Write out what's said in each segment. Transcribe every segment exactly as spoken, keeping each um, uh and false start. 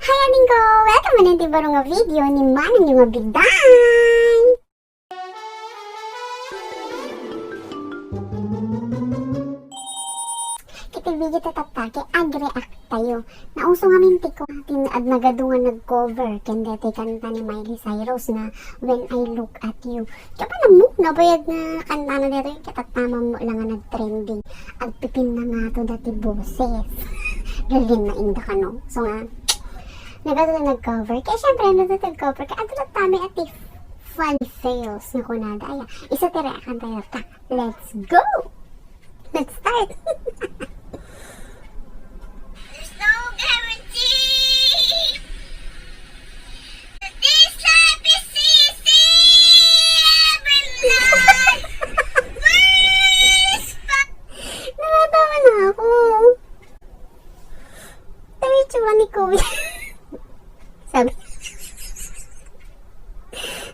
Hi, aningko! Welcome ulit iti baro nga video ni Manang yung nga Bigday! Iti video ta tatta, ket ag-react tayo. Nauso ngamin ti ku-, ti ad-, nagadu nga nag-cover ken daytoy kanta ni Miley Cyrus nga When I Look at You. Kaya pa namok, nabayag nga kanta na daytoy, ket tatta mo lang nga nag-trending. Agpipinna nga to dati boses. Lalim na inda kano. So nga, nagadu nag-cover. Kaya syempre, ano to nag-cover? Kaya adu na tami ati fan sales nga kunada. Ay, isa ti react-an tayo ta. Let's go! Let's start! There's no guarantee that this life is easy. Every life worth fighting. Natatawa na ako. Ito yung itsura ni Kuya. Sabi.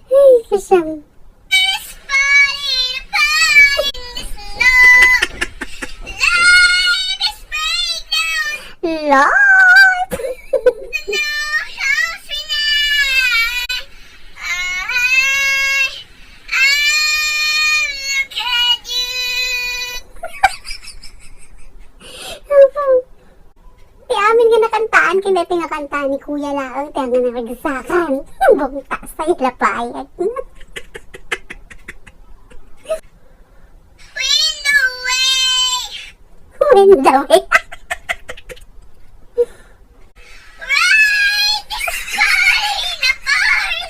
Ay, kasam. Lord! Ti amin nga nakantaan, ken daytoy nga kanta ni Kuya laeng, ti nga naragsakan. Bungta sa ilapayag. Wind away! Wind away! Ride is falling apart!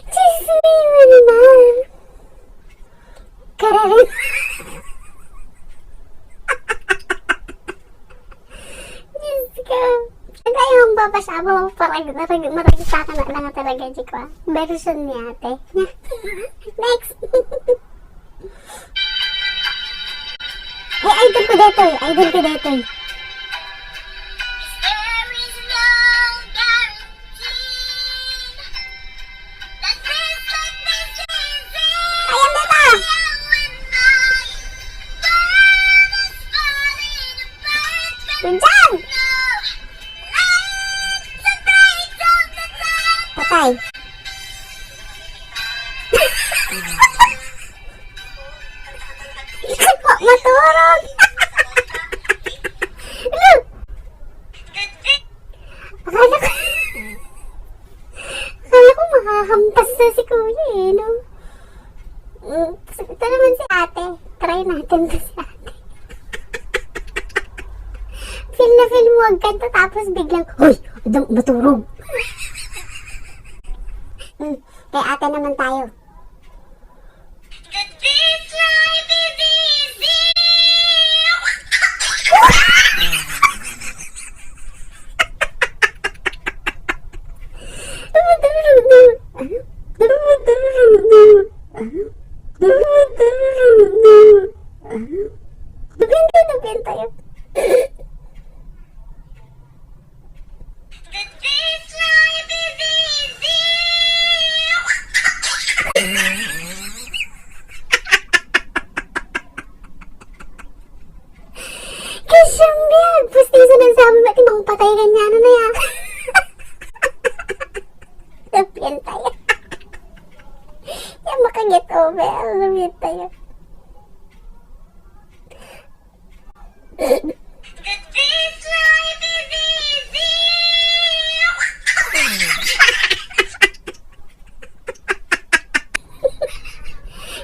Diyos mio naman! Kararing. Diyos ko. Ang kaya mong babasa mo, parang marag-, maragsakan na lang talaga, di ko, ah. Version ni ate. Next. Ay, idol ko daytoy. Idol ko daytoy. Ayan, data! Diyan! Patay. Maturog! Akala ko, akala ko makahampas na si Kuya eh, no? Mm, ito naman si ate. Try natin to si ate. Feel na feel mo ang kanta tapos biglang, "Hoy! Adam, maturog!" Mm, kay ate naman tayo. Nabenta, nabenta yun. Kasyang biag! Pustiso ng sabi, ba't ibang patay ka niya? Ano na yan? Napian tayo. Yan, maka-get over. Ano, napian tayo.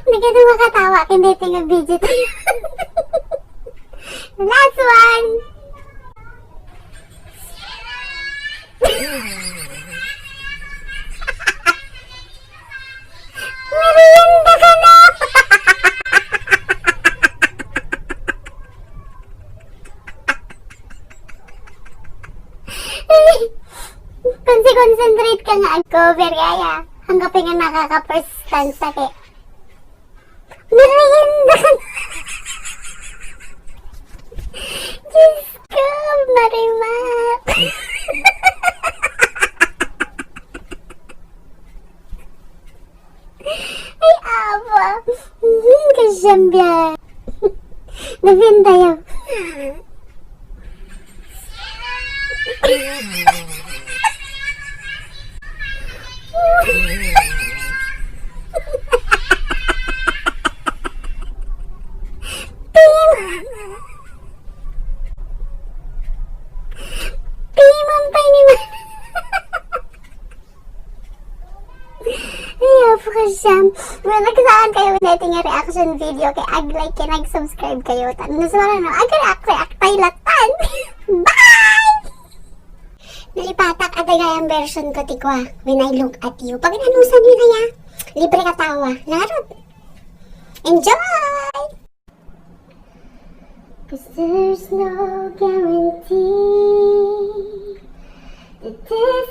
Hindi ka na makatawa, hindi ito yung video tayo. Last one! Merienda ka na! Kung si concentrate ka nga ag-cover kaya, hanggang pa nga nakaka-first stanza kay, merienda ka na! Diyos ko, Marimar! Ay, awa. Mhm, kasyambya. Nabenta yun. Pimang pa ni ma-, Ay, of course, um, well, nagsaan kayo na iti nga reaction video kay ag-like kay nag-subscribe kayo. Ta-, ano sa mga, no? Ag-react, react tayo latan. Bye! Nalipatak, adda gayam version ko ti kua, When I Look at You. Pag inanusan yun, aya, libre ka tawa. Larot. Enjoy! 'Cause there's no guarantee that this